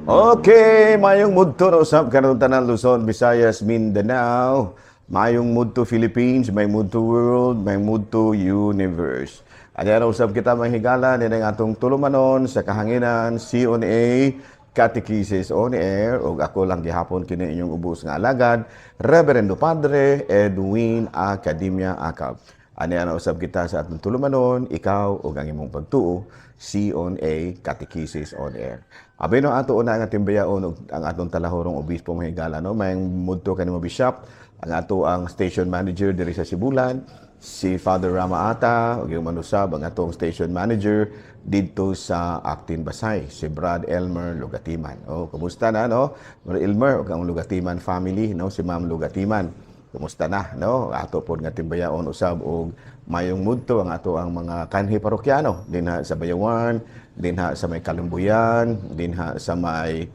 Okay, mayong mudto na usab kanatong tanan, Luzon, Visayas, Mindanao. Mayong mudto Philippines, may mudto world, may mudto universe. Anya usab kita, mga higala, nining atong tulumanon sa kahanginan, C on A Catechesis on Air, ug ako lang gihapon kini inyong ubos nga alagad, Reverendo Padre Edwin Academia Acab. Anya na usab kita sa atong tulumanon, ikaw ug ang imong pagtuo, C on A Catechesis on Air. Abi no, ato una nga timbayaon og ang atong talahorong obispo, mga higala, no. Mayong mudto kanimo, Bishop, ang ato ang station manager diri sa Sibulan, si Father Rama Ata, ug yung manusab ang atong station manager didto sa Actin Basay, si Brad Elmer Lugatiman. Oh, kumusta na, no? Brad Elmer ug ang Lugatiman family, no, si Ma'am Lugatiman. Kumusta na, no? Ato pod nga timbayaon usab og mayong mudto ang ato ang mga kanhi parokyano dinha sa Bayawan, dinha sa may Kalumbuyan, dinha sa may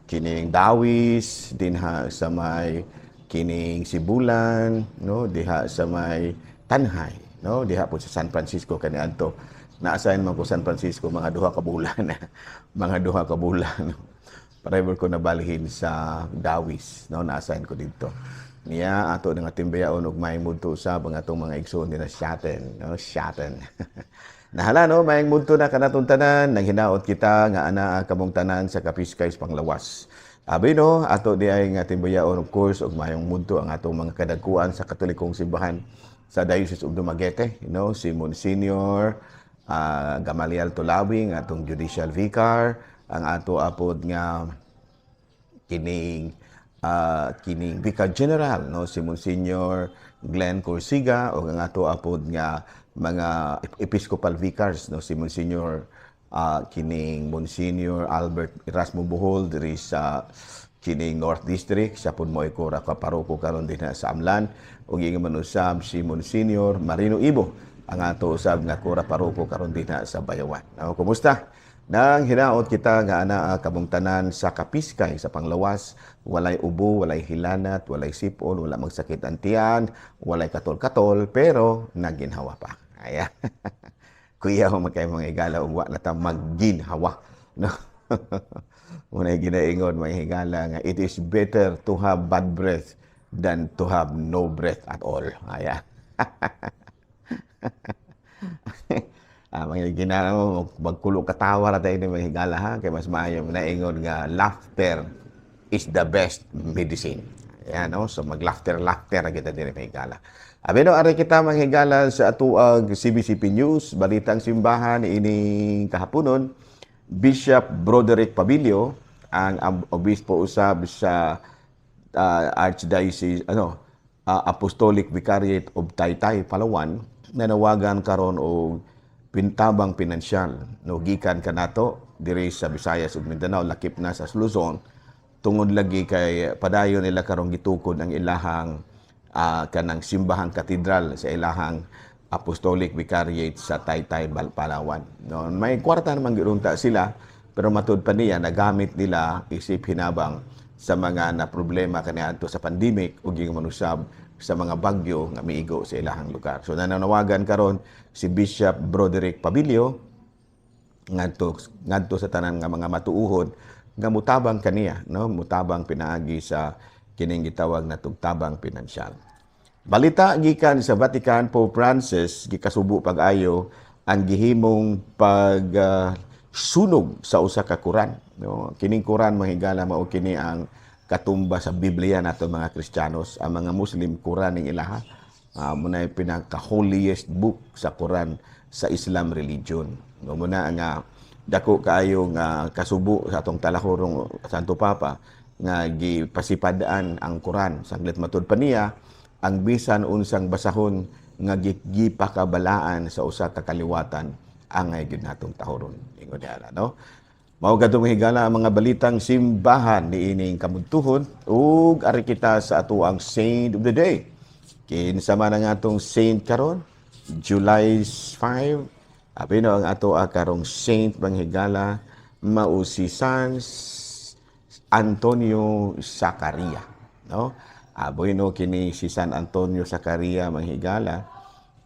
kining Dawis, dinha sa may kining Sibulan, no, diha sa may Tanjay, no, diha po sa San Francisco kaniadto. Na-assign man ko San Francisco mga 2 ka bulan, mga 2 ka bulan. Forever ko nabalhin sa Dawis, no, na-assign ko dito. Niya ato nga timbayaon og may mudto usab ang atong mga igsoon din na Shaten, no, Shaten. Nahala, no, mayong mudto na kanatong tanan, nang hinaot kita nga anaa kamong tanan sa kapiskay sa panglawas. Abi no, ato di ay nga timbayaon, of course, og mayong mudto ang atong mga kadagkuan sa Katolikong simbahan sa Diocese of Dumaguete, si Monsignor Gamaliel Tulawing, atong judicial vicar, ang ato apod nga kining Vicar General, no, si Monsignor Glenn Corsiga, o ang ato apod nga mga episcopal vicars, no, si Monsignor kining Monsignor Albert Erasmo Bohol diri sa kining North District. Siya pud mo'y kura ka paroko karon din sa Amlan, ug ingon man usab si Monsignor Marino Ibo, ang ato usab nga kura paroko karon din sa Bayawan. No, kumusta? Nang hinaot kita nga anaa kamong tanan sa kapiskay sa panglawas, walay ubo, walay hilanat, walay sipon, wala magsakit ang tiyan, walay katol-katol, pero naginhawa pa. Ayan. Kuya mo kay mga higala ug wa na ta magginhawa. No? Muna ginaingon, mga higala, nga it is better to have bad breath than to have no breath at all. Ayan. Mga ginala mo, magkulo katawa ra tayo ni mga higala, ha, kay mas maayo naingon nga laughter is the best medicine. Ayan, no? So mag-laughter laughter ra kita diri, mga higala. Abi no, ari kita, mga higala, sa atuag CBCP News, balitang simbahan ining kahaponon. Bishop Broderick Pabillo, ang obispo usab sa Archdiocese ano Apostolic Vicariate of Taytay, Palawan, nanawagan karon og pintabang pinansyal, no, gikan kanato diri sa Visayas ug Mindanao, lakip na sa Luzon, tungod lagi kay padayon nila karong gitukod ang ilahang kanang simbahang katedral sa ilahang Apostolic Vicariate sa Taytay, Palawan, no? May kwarta naman girunta sila, pero matud pa niya nagamit nila isip hinabang sa mga na problema kaniadto sa pandemic ug yung manusab sa mga bagyo nga miigo sa ilahang lugar. So nananawagan karon si Bishop Broderick Pabillo ngadto ngadto sa tanan nga mga matuuhon nga mutabang kaniya, no, mutabang pinaagi sa kining gitawag na tugtabang pinansyal. Balita gikan sa Vatican, Pope Francis gikasubo pag-ayo ang gihimong pag sunog sa usa ka Quran, no? Kining Quran, mga higala, mao kini ang katumba sa Biblia nato mga Kristiyanos. Ang mga Muslim, Quran ning ilaha. Muna pinaka holiest book sa Quran sa Islam religion. No, muna nga dako kaayo nga kasubo sa atong talahorong Santo Papa nga gipasipadaan ang Quran. Sanglit matud pa niya, ang bisan unsang basahon nga gipakabalaan sa usa ka kaliwatan angay gyud natong tahoron, ingon niya, no? Mao kadtong, higala, ang mga balitang simbahan niining kamudtuhon, ug ari kita sa atoang saint of the day. Kinsa man ang atong saint karon July 5? Abi no, ang ato karong saint, mga higala, mao si San Antonio Zaccaria, no? Aboy no, kini si San Antonio Zaccaria, mga higala,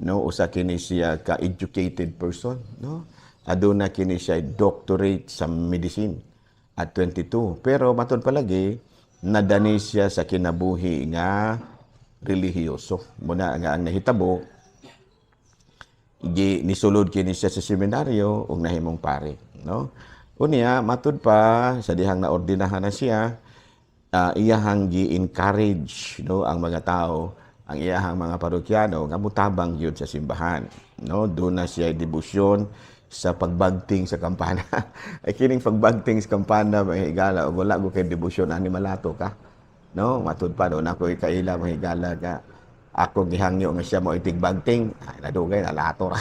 no, usa kini siya ka educated person, no? Aduna kini siya doctorate sa medicine. at 22. Pero matud palagi nadani siya sa kinabuhi nga relihiyoso. Muna nga ang nahitabo, gi nisulod kini siya sa seminaryo ug nahimong pare, no? Unya matud pa sa dihang naordinahan na siya, iyahang gi-encourage, no, ang mga tao, ang iyahang mga parokyano nga mutabang gyud sa simbahan, no? Doon na siya debosyon sa pagbagting sa kampana. Ay, kining pagbagting sa kampana, mga higala, ug wala ko kay debosyon ani, malato ka, no? Matud pa do na ko kaila, mga higala, ka ako gihangyo nga siya mo itigbagting, ay, nadugay nalato ra,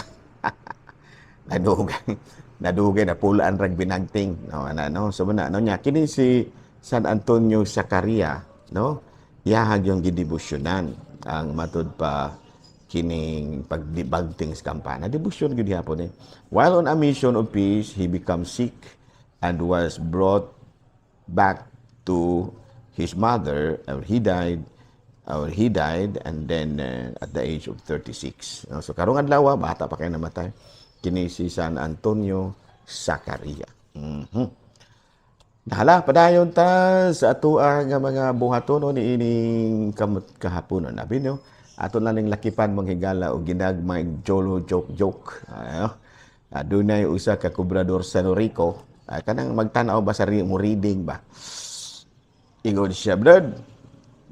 nadugay nadugay na pulaan rag binagting, no? Ana, no? So muna, no, nya kini si San Antonio Zaccaria, no, yahag yung gidebosyonan ang matud pa kining pagbagting sa kampana. Debosyon gyud hapon eh. While on a mission of peace, he became sick and was brought back to his mother, or he died and then at the age of 36. No? So karong adlaw, bata pa kay namatay kini si San Antonio Zaccaria. Nahala, padayon ta sa atoa nga mga buhaton, no, niining kamot kahaponon. Abi no, ato lang ning lakipan, mga higala, og ginagmay jolo joke joke. Ayo. Adunay usa ka kubrador sa Norico, kanang magtan-aw ba sa mo reading ba. Ingon siya, "Brad,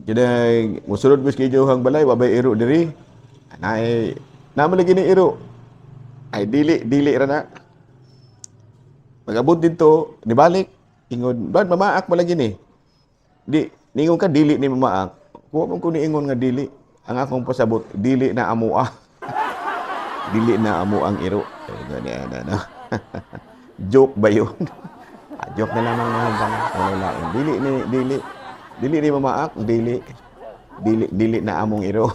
kinay musulod ko sa inyong balay, wa bay iro diri?" "Anay, naa lagi ni iro." "Ay, dili, dili ra na." Magabot dito, nibalik. Ingon, "Brad, mamaak mo lagi ni." "Di, ningon ka, dili ni mamaak." "Kuha man ko niingon nga dili. Ang akong pasabot, dili na amo ah. Dili na amo ang iro." Eh, gani, ano, no? Joke ba yun? Ah, joke na lamang, mga higala. Wala lain. Dili ni, dili. Dili ni mamaak, dili. Dili, dili na among iro.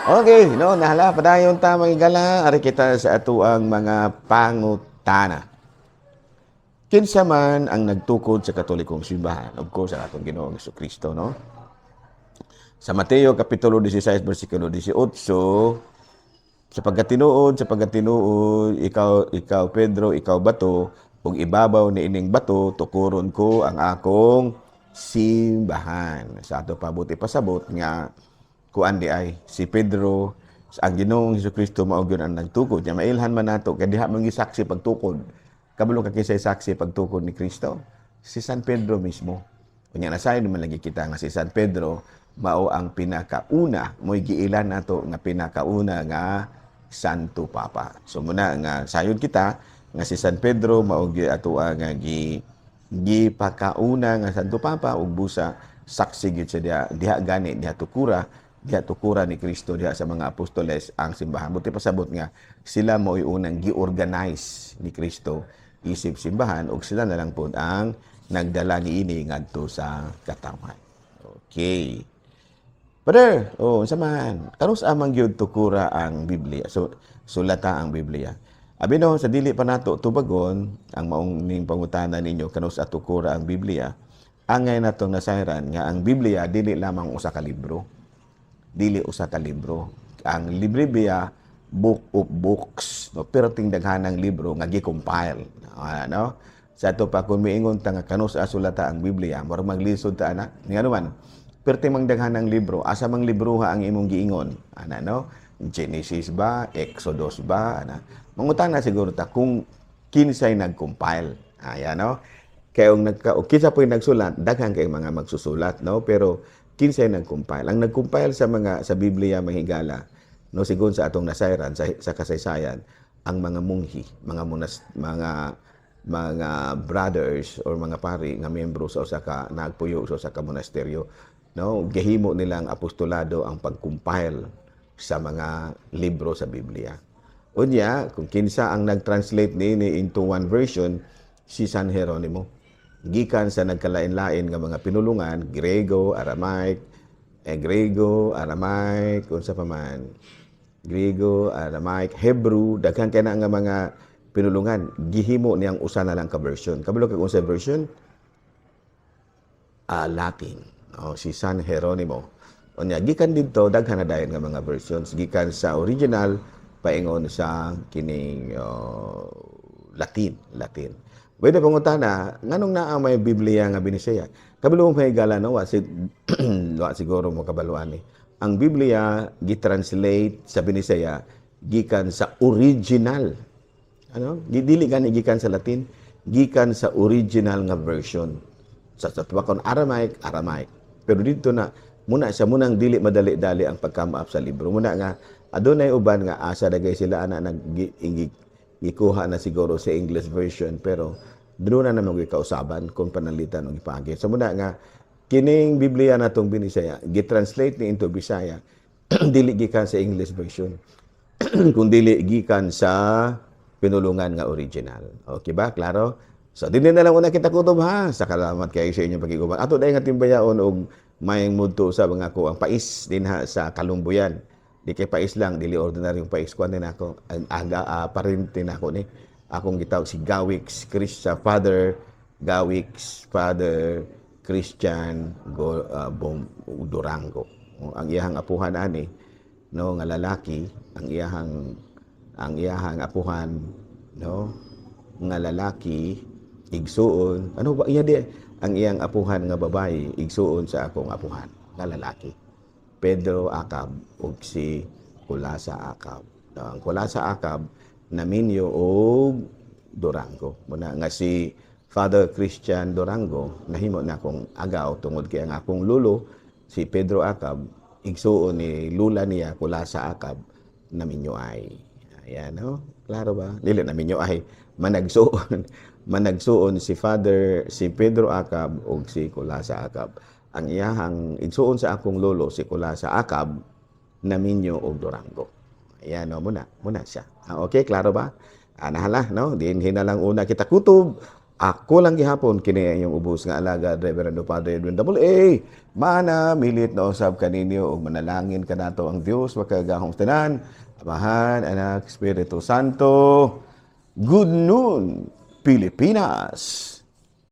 Okay, no, nahala, padayon ta, mga higala, ari kita sa atuang mga pangutana. Kinsa man ang nagtukod sa Katolikong Simbahan? Of course, ang atong Ginoong Kristo, no? Sa Mateo Kapitulo 16 versikulo 18, Sapagkat tinuod, ikaw, ikaw Pedro, ikaw bato, ug ibabaw ni ining bato tukuron ko ang akong simbahan. Sa ato pabuti pasabot nga kuan di ay si Pedro, ang Ginoong Kristo mao gyud ang nagtukod. Nya mailhan man nato kay diha man gisaksi pagtukod. Kabalo ka kinsay saksi pagtukod ni Kristo? Si San Pedro mismo. Unya nasayod man lagi kita nga si San Pedro mao ang pinakauna, mo'y giilan nato nga pinakauna nga Santo Papa. So muna nga sayod kita nga si San Pedro mao gyud atoa nga gipakauna nga Santo Papa ug busa saksi gyud siya diha, diha gani diha tukura ni Kristo diha sa mga apostoles ang simbahan. Buti pasabot nga sila mo'y unang gi-organize ni Kristo isip simbahan ug sila na lang pod ang nagdala niini ngadto sa katawhan. Okay. Brother, oh, unsa man? Kanus-a man gyud tukura ang Biblia? So sulata ang Biblia? Abi no, sa dili pa nato tubagon ang maong ning pangutana ninyo, kanus-a tukura ang Biblia, angay natong nasayran nga ang Biblia dili lamang usa ka libro. Dili usa ka libro. Ang Biblia, book of books, no, perting daghanang libro nga gi-compile. Ano? Sa ato pa kung miingon ta nga kanus-a sulata ang Biblia, murag maglisod ta ana. Ngano man? Perting mang daghanang libro, asa mang libroha ang imong giingon? Ana, no? Genesis ba, Exodus ba, ana? Mangutana siguro ta kung kinsay nag-compile. Ayan, no? Kaya kung nagka o kinsa po'y nagsulat, daghan kay mga magsusulat, no? Pero kinsay nag-compile? Ang nag-compile sa mga sa Biblia, mga higala, no, sigon sa atong nasayran sa kasaysayan, ang mga munghi, mga munas, mga brothers or mga pari nga miyembro sa usa ka nagpuyo sa usa ka monasteryo, no? Gihimo nila ang apostolado, ang pag-compile sa mga libro sa Biblia. Unya kung kinsa ang nag-translate niini into one version? Si San Jeronimo, gikan sa nagkalain-lain nga mga pinulungan, Grego, Aramaic, eh, Grego, Aramaic, unsa pa man, Grego, Aramaic, Hebrew, daghan kay na nga mga pinulungan, gihimo niyang usa na lang ka version. Kabalo kag unsa version? Latin. Oh, si San Jeronimo. Unya gikan didto daghan na dayon nga mga versions gikan sa original paingon sa kining Latin, Latin. Pwede pangutana, nganong naa may Biblia nga Binisaya? Kabalo mo, higala, no, wa siguro mo kabaluan ni. Ang Biblia gi-translate sa Binisaya gikan sa original. Ano? Dili gani gikan sa Latin, gikan sa original nga version. Sa tuwa Aramaic, Aramaic. Pero dito na muna siya munang dili madali-dali ang pag-come up sa libro. Muna nga adunay uban nga asa dagay sila ana nag gikuha na siguro sa English version, pero doon na naman kausaban kung pananglitan og ipagi. So muna nga kining Biblia natong Binisaya, gi-translate ni into Bisaya dili gikan sa English version kung dili gikan sa pinulungan nga original. Okay ba? Klaro? So, dinhi na lang una kita kutob ha. Salamat kayo sa inyong pagkiguban. Ato dahil nga timbayaon og mayang mudto sa mga ko ang pais dinha sa Kalumbuyan. Di kay pais lang, dili ordinaryong pais, kuan din ako. Ang aga parente nako ni. Akong gitawag si Gawix Chris sa Father Gawix, Father Christian Go, Durango. Ang iyahang apuhan ani no nga lalaki, ang iyahang apuhan no nga lalaki igsuon, ano ba iya di, ang iyang apuhan nga babae igsuon sa akong apuhan nga lalaki, Pedro Acab ug si Kulasa Acab. No, ang Kulasa Acab naminyo og Durango. Muna nga si Father Christian Durango nahimo na akong agaw tungod kay ang akong lulo si Pedro Acab igsuon ni lula niya Kulasa Acab naminyo ay. Ayan, no? Klaro ba? Dili naminyo ay managsuon. Managsuon si Father si Pedro Acab ug si Kulasa Acab. Ang iyahang igsuon sa akong lolo si Kulasa Acab naminyo og Durango. Ayan, no, muna, muna siya. Ah, okay, klaro ba? Ah, nahala, no? Dinhi na lang una kita kutob. Ako lang gihapon kini ang ubos nga alagad, Reverendo Padre Edwin Double A. Mana milit na usab kaninyo ug manalangin kanato ang Dios makagagahom tanan. Amahan, Anak, Espiritu Santo. Good noon, Pilipinas.